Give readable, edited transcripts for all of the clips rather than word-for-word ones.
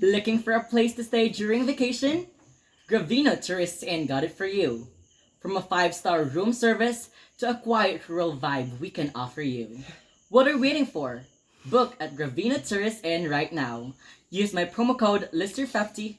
Looking for a place to stay during vacation? Gravino Tourists Inn got it for you. From a 5-star room service to a quiet rural vibe, we can offer you. What are you waiting for? Book at Gravino Tourist Inn right now. Use my promo code LISTER50.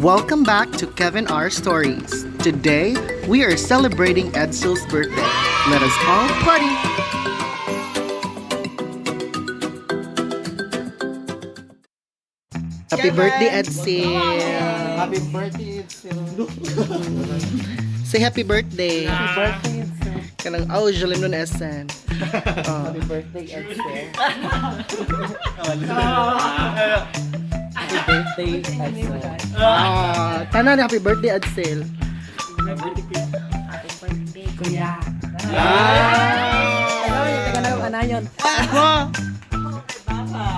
Welcome back to Kevin R. Stories. Today, we are celebrating Edsil's birthday. Let us all party! Happy birthday, Edsil! Happy birthday, Edsel. Say happy birthday! Happy birthday, Edsel. Kanang oh, Jalim nun Essen. Happy birthday, Edsel. Happy birthday, Edsel. Ah, tanan, happy birthday, Edsil. Kuya. Ah! Ano yung Tagalog anayon? Wah!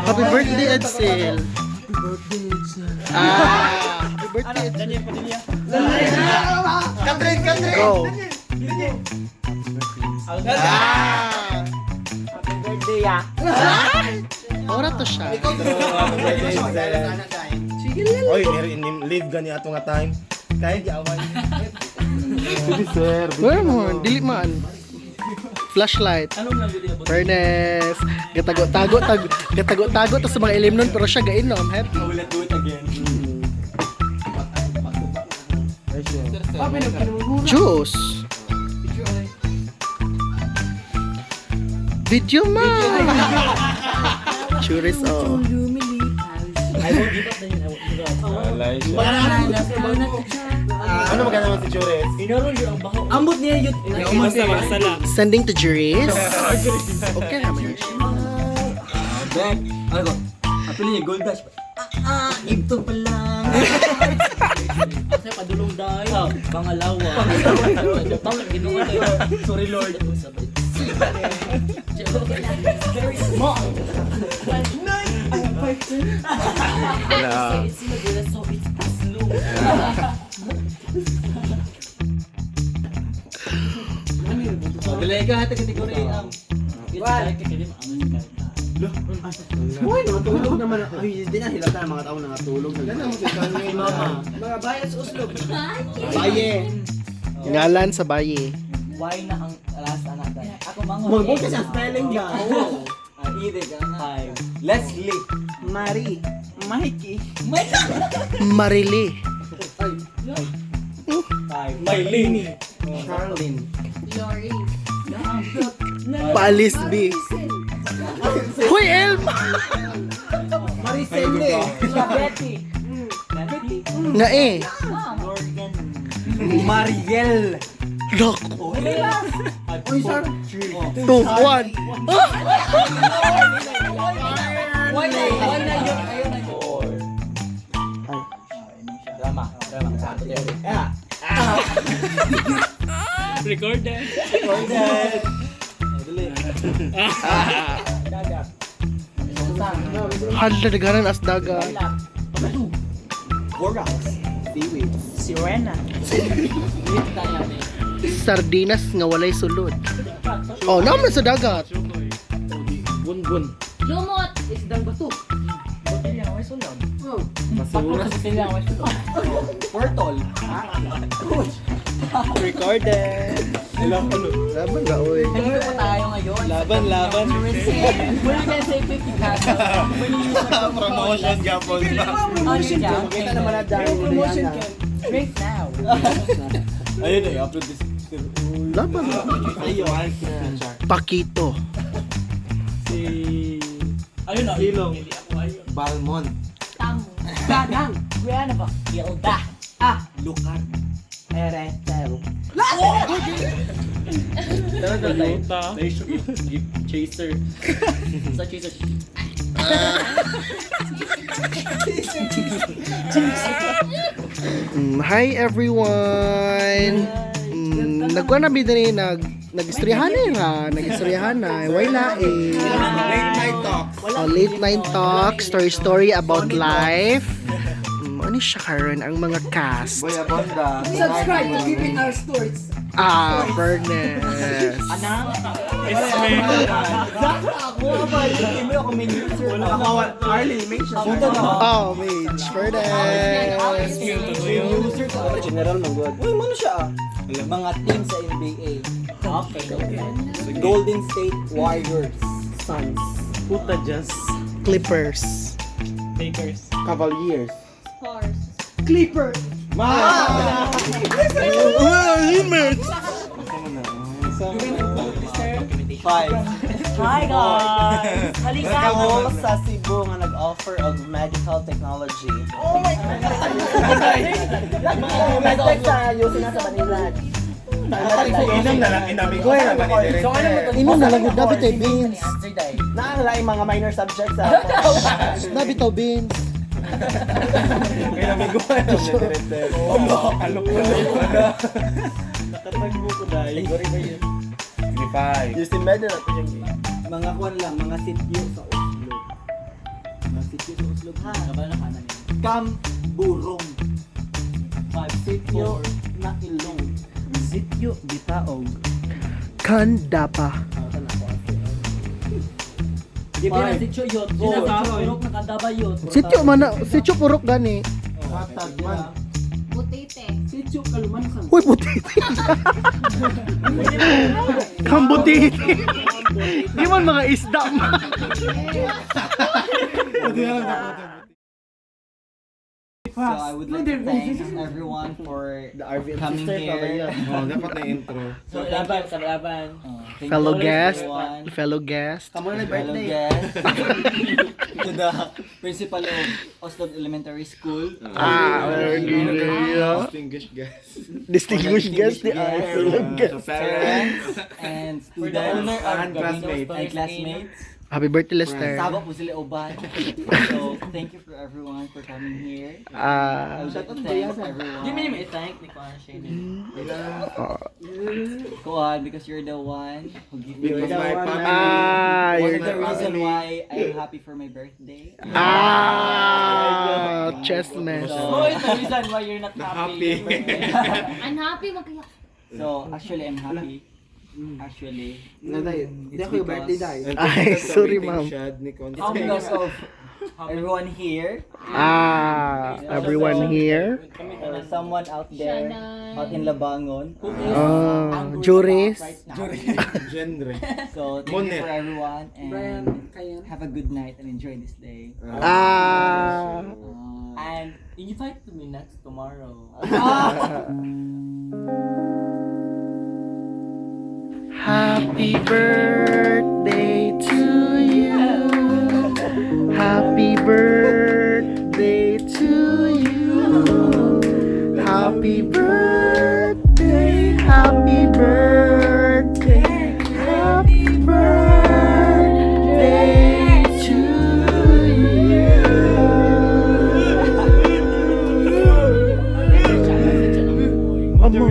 Happy birthday, Edsel. Happy birthday, Edsel. Ah! Happy birthday, Edsel. Katrin, Katrin! Go. Ah! Happy birthday, ah. Ora to siya. Oy, live gani ato nga time. Kaya giaway. Sige sir. Wala mo, dili man. Flashlight. Fairness. Gatago-tago, tag, gatago-tago to sa mga ilim nun, pero siya gainom. Happy. I will do it again. Juice. Video man. Churis oh. I won't give up na yun. I won't give up. Alay siya. Ano maganda naman si Jures? Ambot niya yun. Sending to juries. Okay naman yun siya. Back. Ano ko? Apili niya gold dash. Ah, ito pa lang. Kasi padulong dahil. Pangalawa. Pangalawa. Ginoo tayo. Sorry Lord. Very small. Wala. It's Madura, so it's slow. Dali ka hata kategori ang. Uy, nakatulog naman. Ay, hindi na hilata ng mga tao nakatulog. Mga bayan sa Oslo. Baye. Ngalan sa baye. Why na ang last anak dahil? Ako mango. Magbukas ka sa spelling ga. Oo. Ah, either ka na. Leslie. Marie. Mikey. Marili. Maylini. Charlene. Lori. Paalis B. Hoy, Elma! Maricel. Betty. Betty. Nga eh. Morgan. Mariel. Look. Uy, sir. 2, 1. Why na why na yun? Ayun na yun. Drama. Drama. Recorded. Recorded. Dagat. Hala, naghanan as dagat. Borax. Seaweed. Sirena. Sardinas nga walay sulod. Oh, naman sa dagat. Bun bun. Lumot. Isdang bato. Botilya, may sulod. Basura. Botilya, may sulod. Portol. Recorded. Laban na, oy. Nandito po tayo ngayon. Laban, laban. We're gonna say 50 pesos. When you use our Promotion gapon. Promotion ka. Kita naman na dahil. Promotion ka. Drink now. Ayun eh, upload this. Laban. Ayun. Pakito. Si Ayun na. Silong. Hindi ako ayun. Balmon. Tamo. Dagang. Kuya na ba? Gilda. Ah. Lucar. Eretel. Toyota. Chaser. Sa chaser. Hi everyone. Nagkuha na bida ni nag-istoryahan na ra, nag-istoryahan na. Why na eh. Late night talks. Oh, late night talk, story story about life. Ano siya karon ang mga cast? Boy Abunda. Subscribe to Keeping Our Stories. Ah, Bernes. Ako, abay. Hindi mo ako main user. Wala ako. Arlie, make sure. Oh, Mitch, Bernes. User ko. General man good. Uy, mano siya ah? Mga team sa NBA. Okay. Golden State Warriors. Suns. Puta just. Clippers. Lakers. Cavaliers. Stars. Clipper. Ma! Five. Hi guys! Halika! Ako sa Cebu nga nag-offer og medical technology. Oh my God! Medtech sa Yosi na sa Manila. Inom na lang, inami ko na naman So ano mo to? Inom na lang yun, dapat ay beans. Answer dahil. Naang mga minor subjects sa ako. Nabi to beans. Inami ko na naman. Alok Nakatagbo ko dahil. Five. Yung med na natin yung mga kwan lang, mga sityo sa Oslo. Mga sityo sa Oslo ha. Kabalo na kanan. Kamburong. Five, Sityo na ilong. Sityo Bitaog. Kandapa. Di ba sityo yot? Purok na kandaba yot. Sityo man na, sityo purok gani. Hatag man. Butete. Sitio Kalumansan. Uy, butiti. Kambutiti. Di man mga isda man. So I would like to thank everyone for The RVM coming sister here. Oh, dapat na intro. So thank you, sa laban. Thank Fellow you, guest, everyone. fellow guest. Kamo na Fellow birthday. guest. To the principal of Oslo Elementary School. Ah, Distinguished guest. distinguished guest ni ay fellow guest. Parents and students And classmates. and classmates. Happy birthday, Lester. Saba po sila uban. So, thank you for everyone for coming here. I would like to thank everyone. Give me thank ni Kuan Shane. Kuan, because you're the one who give me Because my family. Ah, one you're of the reason why I'm happy for my birthday. Ah, chest mess. So, is the reason why you're not happy. Unhappy magkaya. So, actually, I'm happy. Actually, Naday, hindi ako yung birthday dai. Ay, sorry, ma'am. it's because of everyone here, Ah, everyone here. or someone out there, out in Labangon. Ah, juries. Genre. So, thank you Monet. for everyone and Brian Kayan. have a good night and enjoy this day. Ah. And invite to me next tomorrow. Happy birthday to you. Happy birthday to you. Happy birthday, happy birthday, happy birthday to you. Amo.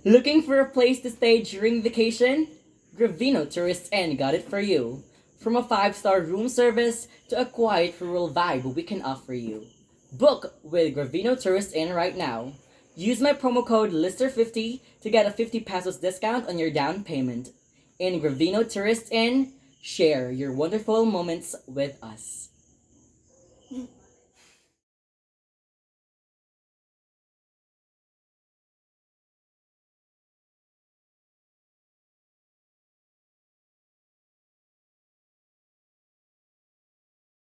Looking for a place to stay during vacation? Gravino Tourist Inn got it for you. From a 5-star room service to a quiet rural vibe, we can offer you. Book with Gravino Tourist Inn right now. Use my promo code LISTER50 to get a 50 pesos discount on your down payment. In Gravino Tourist Inn, share your wonderful moments with us.